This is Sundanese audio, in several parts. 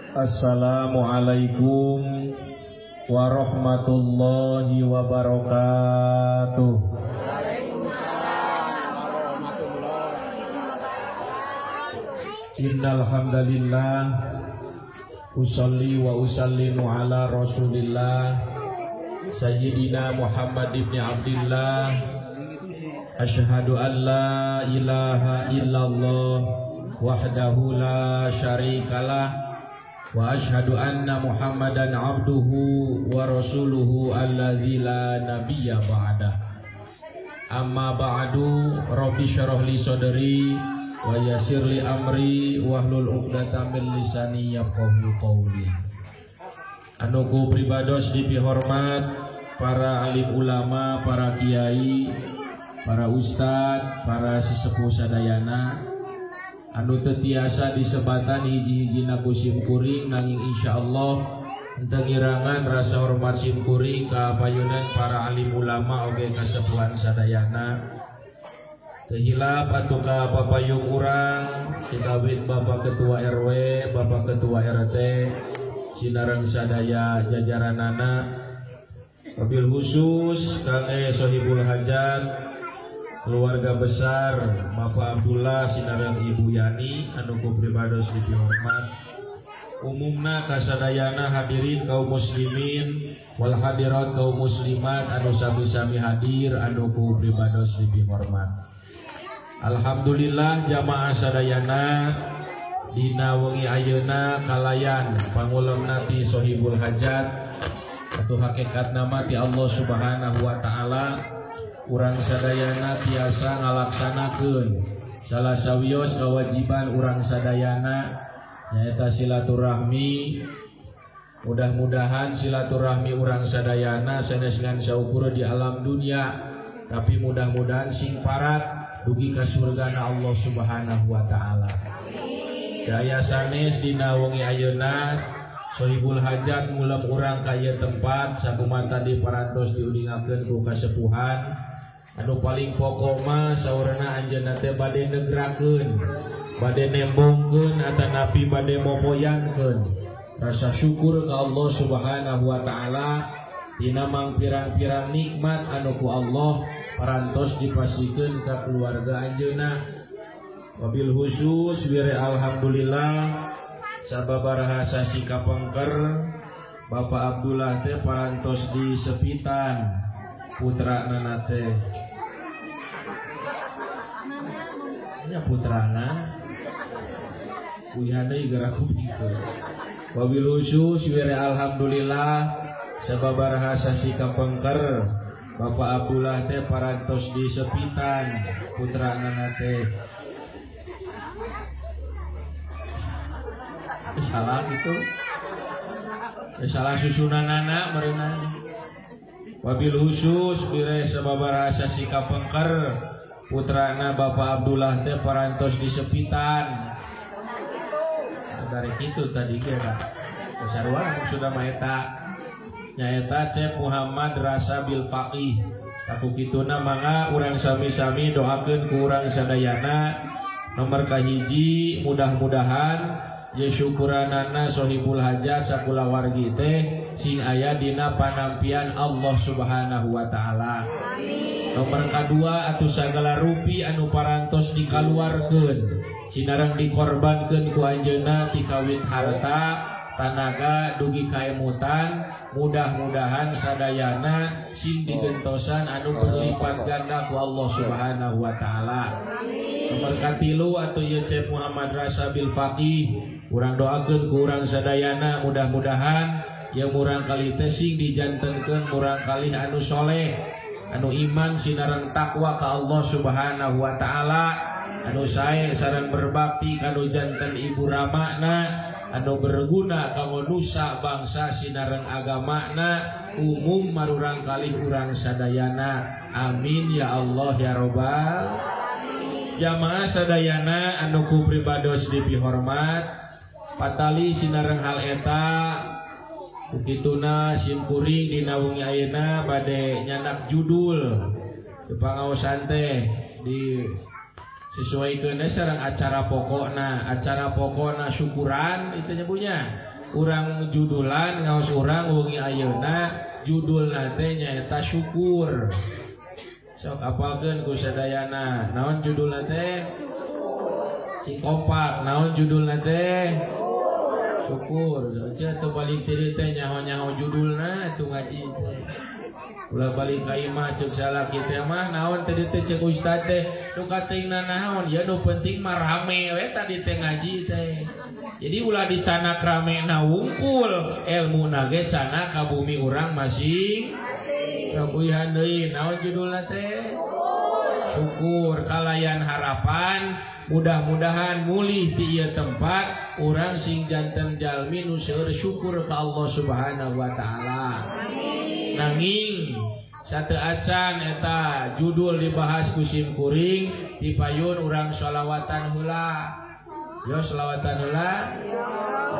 Assalamualaikum warahmatullahi wabarakatuh. Waalaikumsalam warahmatullahi wabarakatuh. Innal hamdalillah usalli wa usallimu ala Rasulillah Sayyidina Muhammad ibn Abdillah. Asyhadu an la ilaha illallah wahdahu la syarikalah wa asyhadu anna Muhammadan abduhu wa rasuluhu alladzi la nabiyya ba'dah. Amma ba'du, rabbi syrah li sadri wa yassir li amri wahlul 'uqdatam min lisani yafqahu qawli. Anu ku pribados dipihormat para alim ulama, para kiai, para ustad, para sesepuh sadayana anu teu tiasa disebatan hiji-hijina ku simkuring, nanging insyaallah henteu ngirangan rasa hormat simkuring ka payunan para alim ulama oge kasepuhan sadayana. Teu hilap atuh ka papayung urang dikawit Bapak Ketua RW, Bapak Ketua RT, sinareng sadaya jajaranana, wabil khusus kangge Sohibul Hajat, keluarga besar Bapak Abdullah sinareng Ibu Yani anu ku pribados dihormat. Umumna kasadayana hadirin kaum muslimin wal hadirat kaum muslimat anu sami-sami hadir anu ku pribados dihormat. Alhamdulillah jamaah sadayana dina wengi ayeuna kalayan pangulemna ti Sohibul Hajat atau hakikat nama ti Allah Subhanahu wa taala. Urang sadayana tiasa ngalaksanakeun salah sawios kewajiban urang sadayana nyaeta silaturahmi. Mudah-mudahan silaturahmi urang sadayana sanes ngan saukur di alam dunia, tapi mudah-mudahan sing parat dugi ka surgana Allah Subhanahu wa taala. Daya sanes dina wengi ayeuna Sohibul Hajat ngulem urang ka ieu tempat sakumata diparantos diuningakeun ku kasepuhan. Anu paling pokok mah saurna anjeunna teh bade negrakeun, bade nembongkeun atanapi bade mopoyankeun rasa syukur ka Allah Subhanahu wa taala dina mangpirang-pirang nikmat anu ku Allah parantos dipasikeun ka keluarga anjeunna. Wabil khusus wire alhamdulillah sababaraha sasi kapengker Bapak Abdullah teh parantos di sepitan putrana teh. Nya putrana uyana geura kupingkeun. Wabil khusus wire alhamdulillah sababaraha sasi kapengker Bapak Abdullah teh parantos di sepitan putrana teh. Salah gitu, salah susunan anak merenang. Wabil khusus bire sababaraha sasi kapengker putrana Bapak Abdullah teh parantos di sepitan. Dari kitu tadi ge da. Sarua sudah maeta nyaeta Cep Muhammad Rasa Bil Faqih. Taku kituna mangga urang sami-sami doakeun ku urang sadayana. Nomor kahiji mudah-mudahan ye syukuranana Sohibul Hajat sakulawargi teh sing aya dina panampian Allah Subhanahu wa taala. Nomor kadua atuh sagala rupi anu parantos dikaluarkeun sinareng dikorbankeun ku anjeunna ti kawit harta, tanaga dugi kaemutan, mudah-mudahan sadayana sing digentosan anu berlipat ganda ku Allah Subhanahu wa taala. Nomor katilu atuh ye Cep Muhammad Rasa Bil Faqih urang doakeun ku urang sadayana mudah-mudahan ye murang kali teh sing dijantenkeun murang kali anu soleh, anu iman sinareng takwa ka Allah Subhanahu wa taala, anu sae sareng berbakti kanu janten ibu ramana, anu berguna kanggo nusa bangsa sinareng agamana, umum marurang kalih urang sadayana. Amin ya Allah ya robbal. Jamaah sadayana anu ku pribados dipihormat, patali sinareng hal eta kukituna simkuring dina wengi ayeuna bade nyandak judul pangaosan teh di sesuaikeun sareng acara pokokna, acara pokokna syukuran itu nyebutnya. Urang judulan ngaos urang wengi ayeuna judulna teh nyaeta syukur. Sok apalkeun ku sadayana. Naon judulna teh? Sing kompak. Naon judulna teh? Syukur. Aja teu balik ti teh nyaho-nyaho judulna atuh ngaji teh. Ulah balik ka imah ceuk salaki teh mah naon tadi teh ceuk ustad teh nu katingna naon ya nu penting mah rame we tadi teh ngaji teh. Jadi ulah dicanak rame na wungkul elmuna ge canak ka bumi urang masing. Kabuihan deui naon judulna teh? Syukur kalayan harapan mudah-mudahan mulih di ieu tempat urang sing janten jalmi nu seueur syukur ka Allah Subhanahu wa taala. Nanging satu acan eta judul dibahas ku sim kuring dipayun urang sholawatan heula. Yo sholawatan heula.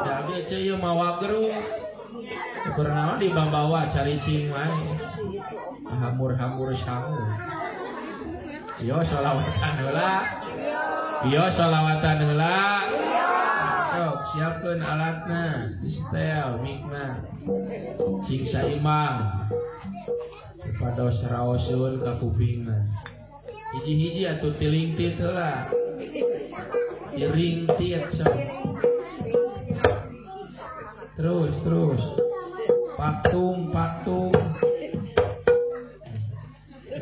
Da abdi ceu ieu mawa gerung. Kunaon dibawa caricing wae. Hamur-hamur sangu. Yo sholawatan heula. Yo sholawatan heula. Sok siapkeun alatna, setel mikna. Sing saimbang. Supados raoseun ka kupingna. Hiji-hiji atuh tilingtit heula. Iringtit sok. Terus terus. Paktung paktung.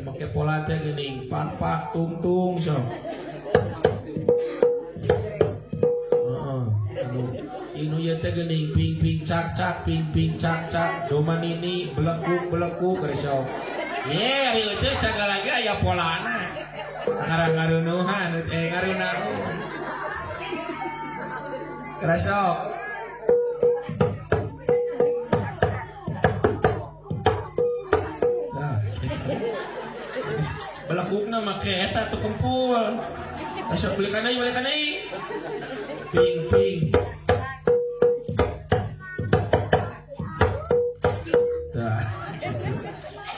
Make pola teh geuning pak pak tung tung sok. Inu ieu teh geuning ping ping cak cak ping ping cak cak domanini belekuk belekuk sok. Ye ari euceuk sagala ge aya polana. Ngarang-ngarunuhan ngarunaun. Keresok. Nah, belekukna make eta tuh kempul. Besok belikan deui, Ping ping. Tah.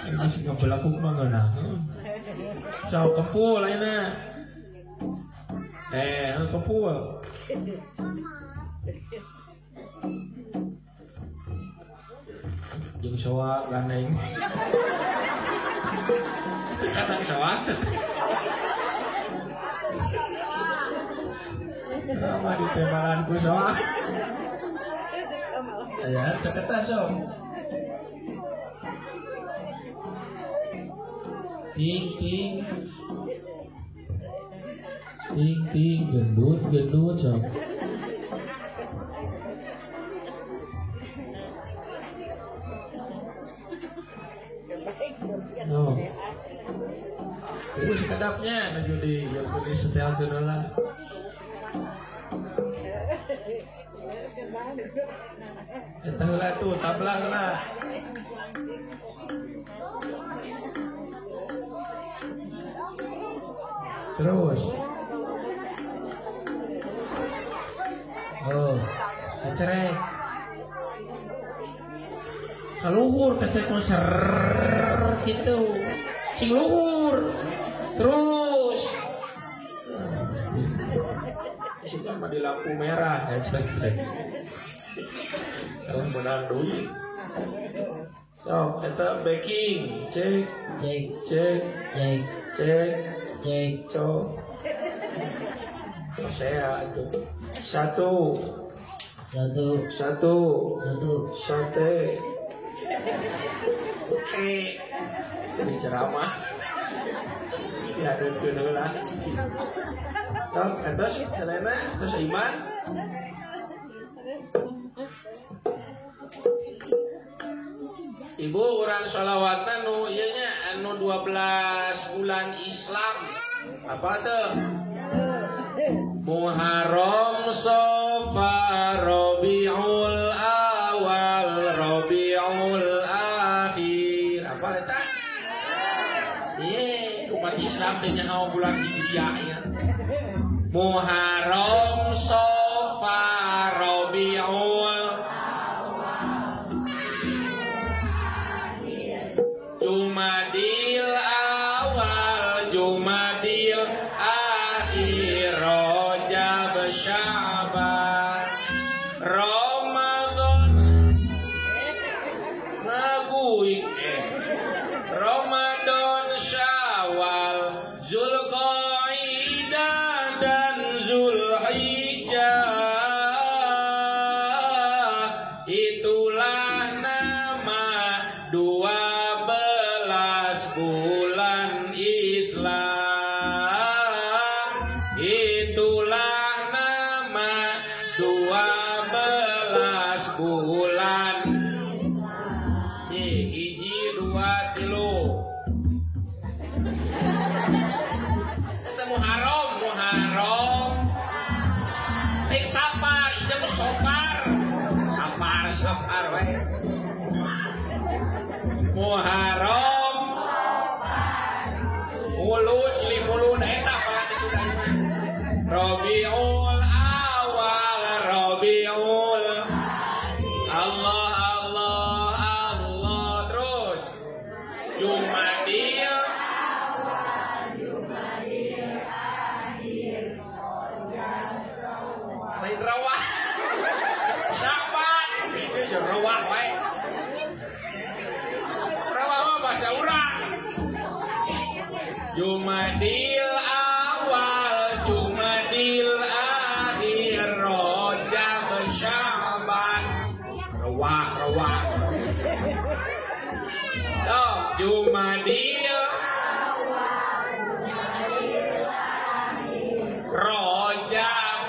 Ini sing belekuk mah ngeunah. Sok kempul ayeuna. Kempul. Jeung soak gandeng. Katang soak. Lama di tembalanku soak. Ya, ceketan sok. Ting ting. Ting ting gendut gendut sok. No. Terus kedapnya maju di yang di setel heula. Eta heula tuh tablah heula. Terus. Oh, kecerek. Kaluhur kecek mah ser gitu. Sing luhur. Terus. Sing mah di lampu merah ya cek. Kalau menang duit. Sok eta backing, cek, cek, cek, cek, cek, cek, cok. Saya itu. Satu. Satu. Satu. Satu. Sate. Ini ceramah. Ya duduk lah. Sok, terus selena, terus iman. Ibu urang sholawatna nu ieu nya anu 12 bulan Islam. Apa tuh? Muharram, Safar, Rabiul Awal, Rabiul Akhir. Apa eta? Ye, umat Islam teh nyaho bulan Hijriah ya. Muharram, Safar, Rabiul Jumadil Awal, Jumadil Akhir, Rajab, Sya'ban, Ramadan, Itulah nama 12 bulan Islam. Itulah nama 12 bulan. Hiji, dua, tilu. Kita Muharram, Muharram. Tik sapar, itu sopar. Sapar, sapar we. Muharram. Mulut, silih mulut, eta palat itu Rabiul awal, Rabiul Allah, Allah, Allah. Terus Jumadil awal, Jumadil akhir, lain rawah. Syaban itu ya rawah wae. Rawah mah bahasa urang. Jumadil awal, Jumadil akhir, Rajab, Syaban. Rawah, rawah. Tuh, Jumadil awal, Jumadil akhir, Rajab,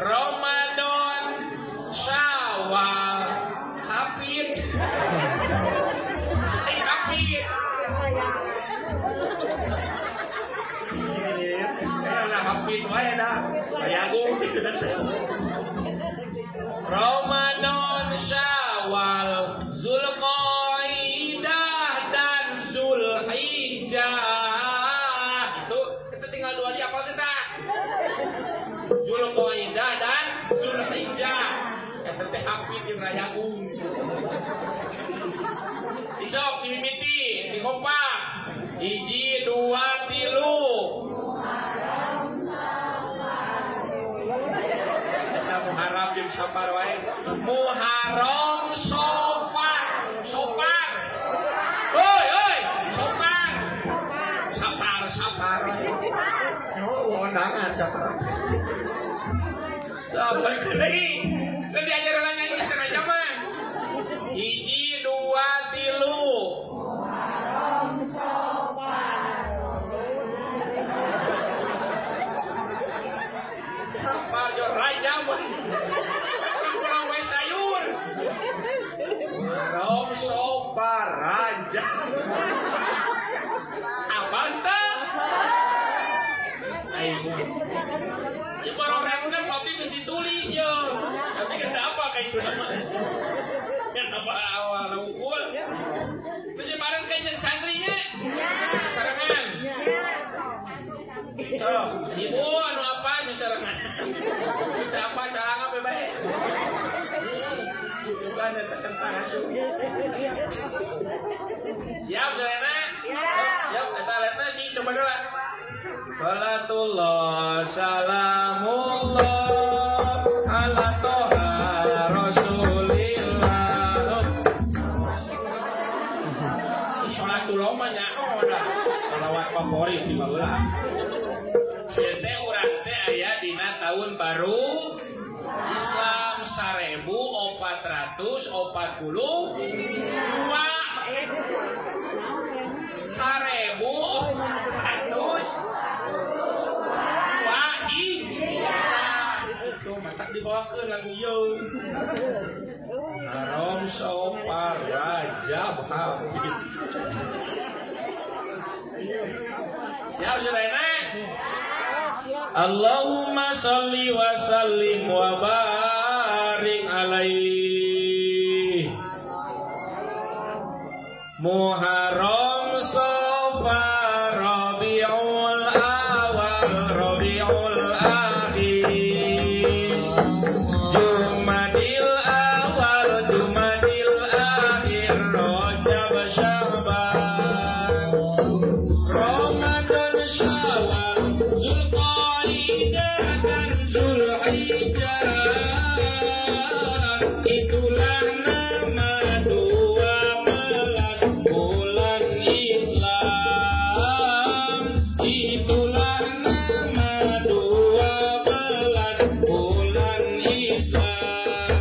Ramadan, Syawal, Hafid. Hafid. Lah hafid wae dah. Kayagung gitu dah. Ramadan, Syawal, Zulqaidah dan Zulhijjah. Itu kita tinggal dua di apal kita. Zulqaidah dan Zulhijjah. Eta teh hafid jeung rayagung. Isok dimimiti si kompak. Hiji, dua, tilu. Kita Muharram jeung Safar wae. Muharram, Safar, Safar. Oi, oi, Safar. Safar, Safar. Oh, undangan Safar. Safar deui. Teu diajaran nyanyi sanaja mah. Hiji, dua, tilu. Muharram, Safar. Safar yo raja mah. Kurang we sayur. Muharram, Safar, raja. Abang teh. Ayo. Ya program kan pasti geus ditulis yo. Tapi kenapa kayak itu nama? Kenapa awal ukul? Terus bareng kayak jeung santrinya? Sarengan. Tuh, ibu anu apa sih sarengan? Kita apa cara apa bae? Bukan eta kentang asup. Siap Selena? Siap. Siap eta letna sih coba dulu. Salatullah salamullah ala toha rasulillah. Salatullah mah nyaho dah. Salawat favorit di baheula. Ieu teh urang teh aya dina tahun baru Islam 1442. 1400 Hijriah. Itu matak dibawakeun lagu ieu. Haram Safar Rajab Hafid. Siap Zulaina? Allahumma sholli wa sallim wa barik alaihi. Muharram, Safar, Rabiul Awal, Rabiul Akhir, Jumadil Awal, Jumadil Akhir, Rajab, Sya'ban, Ramadan, Syawal, Zulqaidah dan Zulhijjah. Itulah nama 12 bulan Islam. Itulah nama 12 bulan Islam.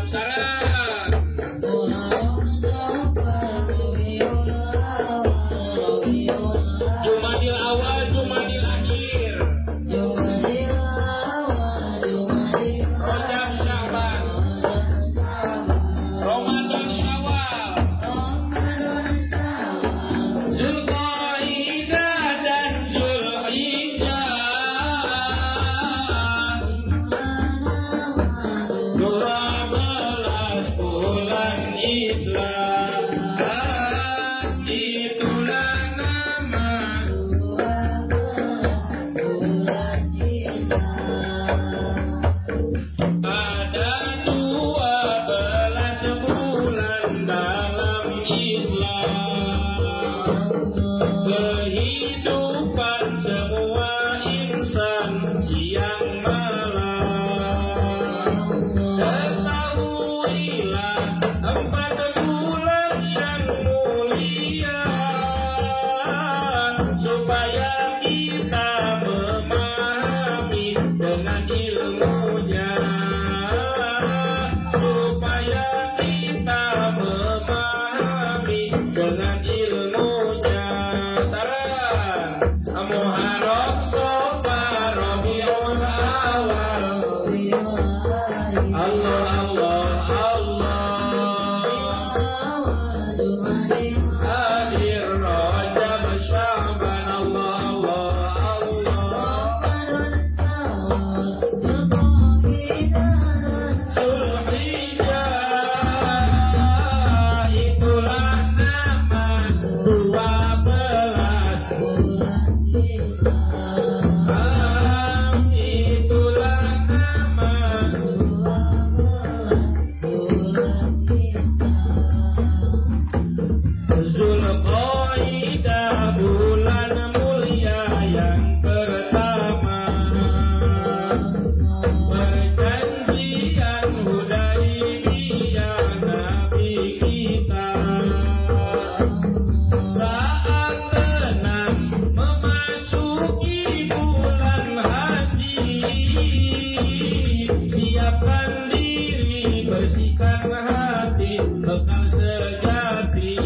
bersihkan hati, bekal sejati.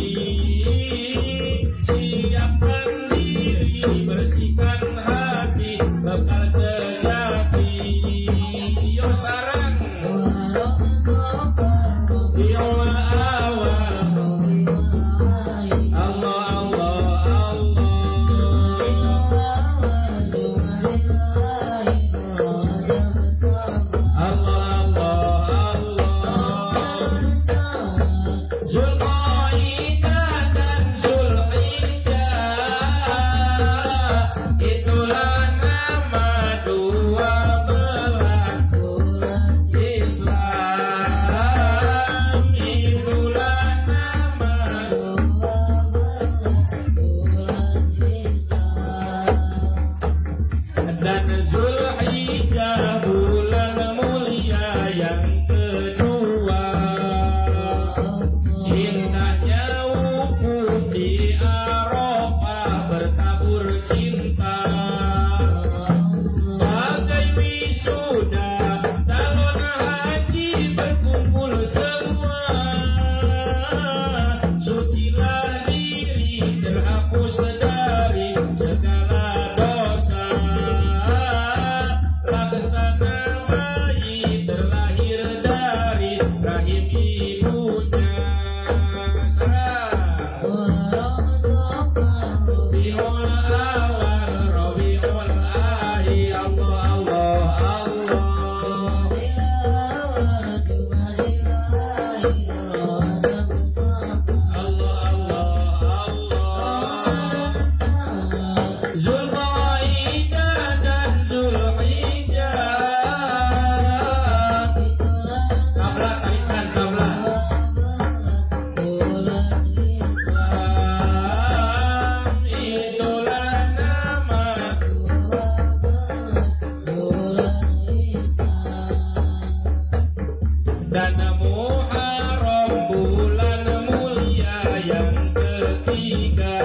Siapkan diri, bersihkan hati, bekal sejati. Yo sarang Rabiul Awal, Allah Allah Allah. Allah Allah Allah. Zulqaidah dan Zulhijjah, itulah nama 12 Islam. Itulah nama dan Zulhijjah bulan mulia yang kedua. Indahnya wukuf di Arafah bertabur cinta. Bagai wisuda calon haji berkumpul semua. Sucilah diri, terhapus dari segala dosa. Laksana bayi terlahir dari rahim ibunya. Rabiul Awal, Rabiul Akhir, Allah Allah Allah. Allah Allah Allah. Zulqaidah dan Zulhijjah. Tabla tarikan tabla. Itulah nama dan Muharram bulan mulia yang ketiga.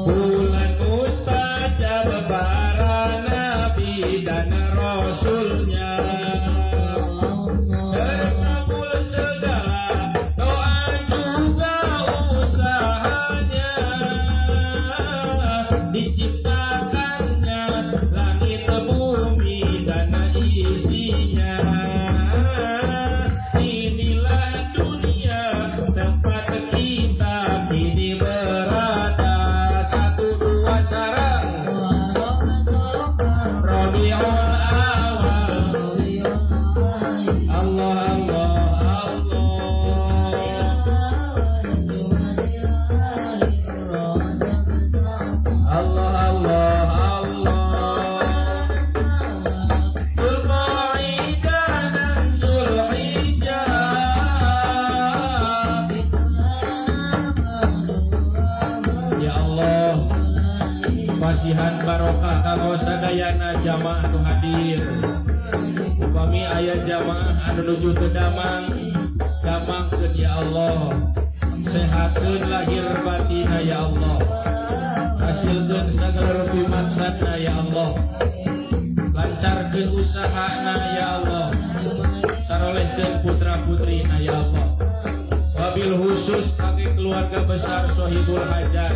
Bulan mustajab para nabi dan rasulnya. Terkabul segala doa juga usahanya. Diciptakannya langit bumi dan isinya. Inilah dunia tempat kita kini berada. 1 2 sarang Rabiul Awal, Allah Allah Allah. Allah Allah Allah. Zulqaidah dan Zulhijjah. Ya Allah, pasihan barokah kanggo sadayana jamaah nu hadir. Upami aya jamaah anu nuju teu damang, damangkeun ya Allah. Sehatkeun lahir batinna ya Allah. Hasilkeun sagala rupi maksudna ya Allah. Lancarkeun usahana ya Allah. Sarolehkeun putra putrina ya Allah. Wabil khusus bagi keluarga besar Sohibul Hajat,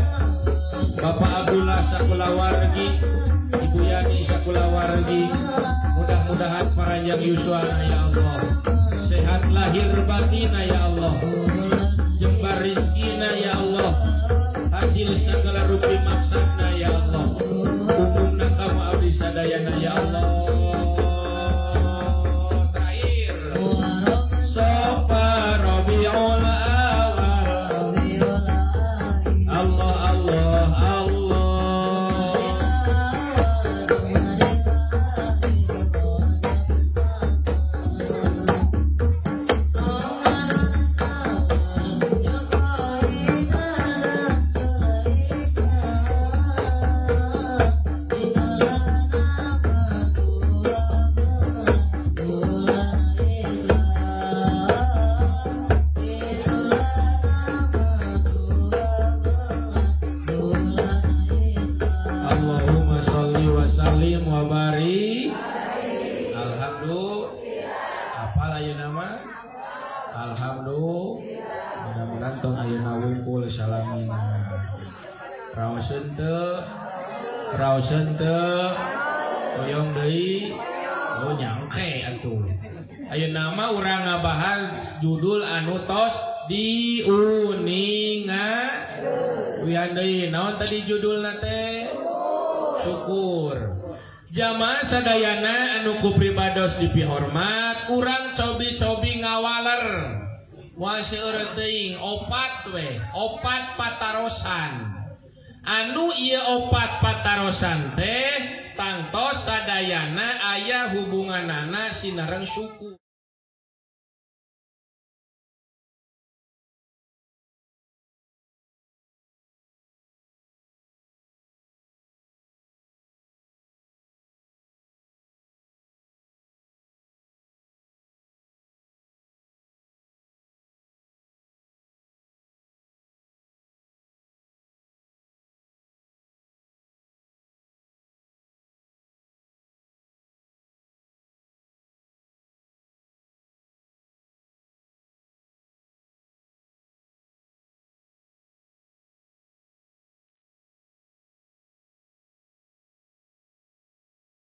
Bapak Abdullah sakulawargi, Ibu Yani sakulawargi, mudah-mudahan paranjang yuswana ya Allah. Sehat lahir batina ya Allah. Jembar rizkina ya Allah. Hasil segala rupi maksudna ya Allah. Umumna kamu abdi sadayana ya Allah. Terakhir Sofa Rabiul Awal, Allah Allah Allah. Alhamdulillah. Mudah-mudahan tong ayeuna wungkul salamina. Raoseun teu? Raoseun teu? Hoyong deui? Oh nyangke atuh. Ayeuna mah urang ngabahas judul anu tos diuninga. Wihan deui naon tadi judulna teh? Syukur. Jamaah sadayana anu ku pribados dipihormat, urang cobi-cobi ngawaler. Moal seueur teuing opat we, opat patarosan. Anu ieu opat patarosan teh tangtos sadayana aya hubunganana sinareng syukur.